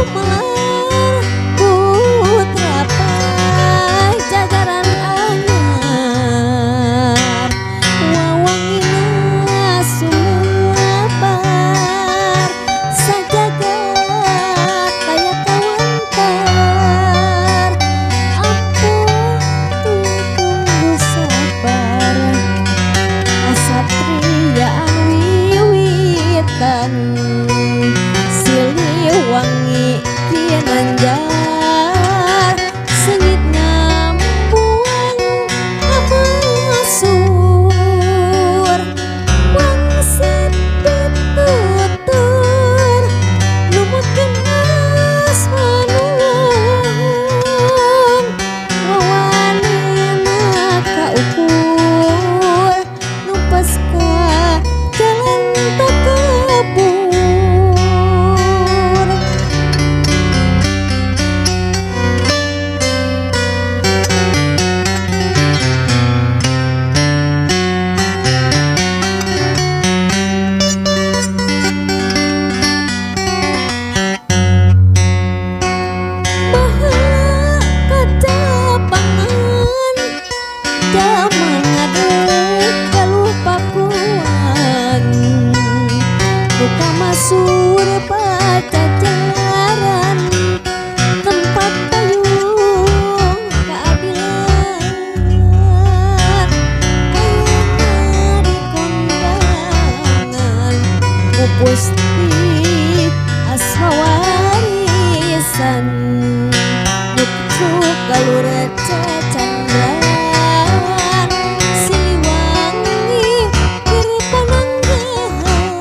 Gumelar putra Pajajaran anyar wawangina sumebar sajagat aya kawentar ampun tunggu sabar kasatriaan wiwitan Siliwangi kinanjar sengit ngampuang amasur wangsit pitutur numutkeun asma nulung wawanina kaukur numpes ka jalan takabur. Baheula kacapangan jaman ngadeg galuh Pakuan nu kamasur Pajajaran tempat payung keadilan ayeuna dikondangan ku Gusti asma warisan nyukcruk galur cacandran Siliwangi keur pananggahan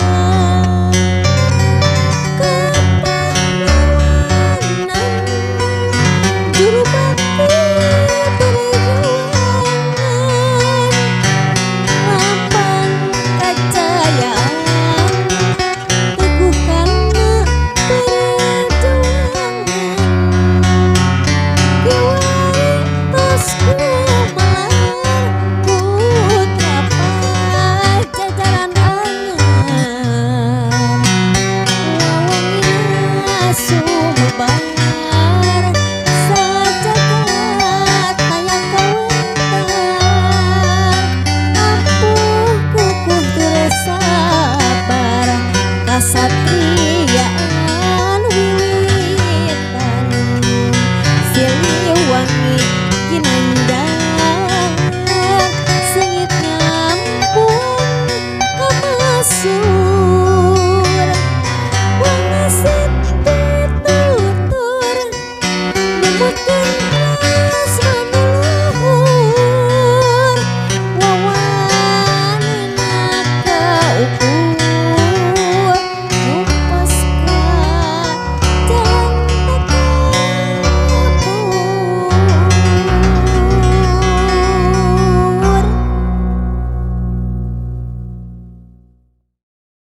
kepahlawanan juru bakti perjuangan lambang kajayaan teguh kana perjuangan kiwari tos gumelar putra Pajajaran anyar wawangina sumebar.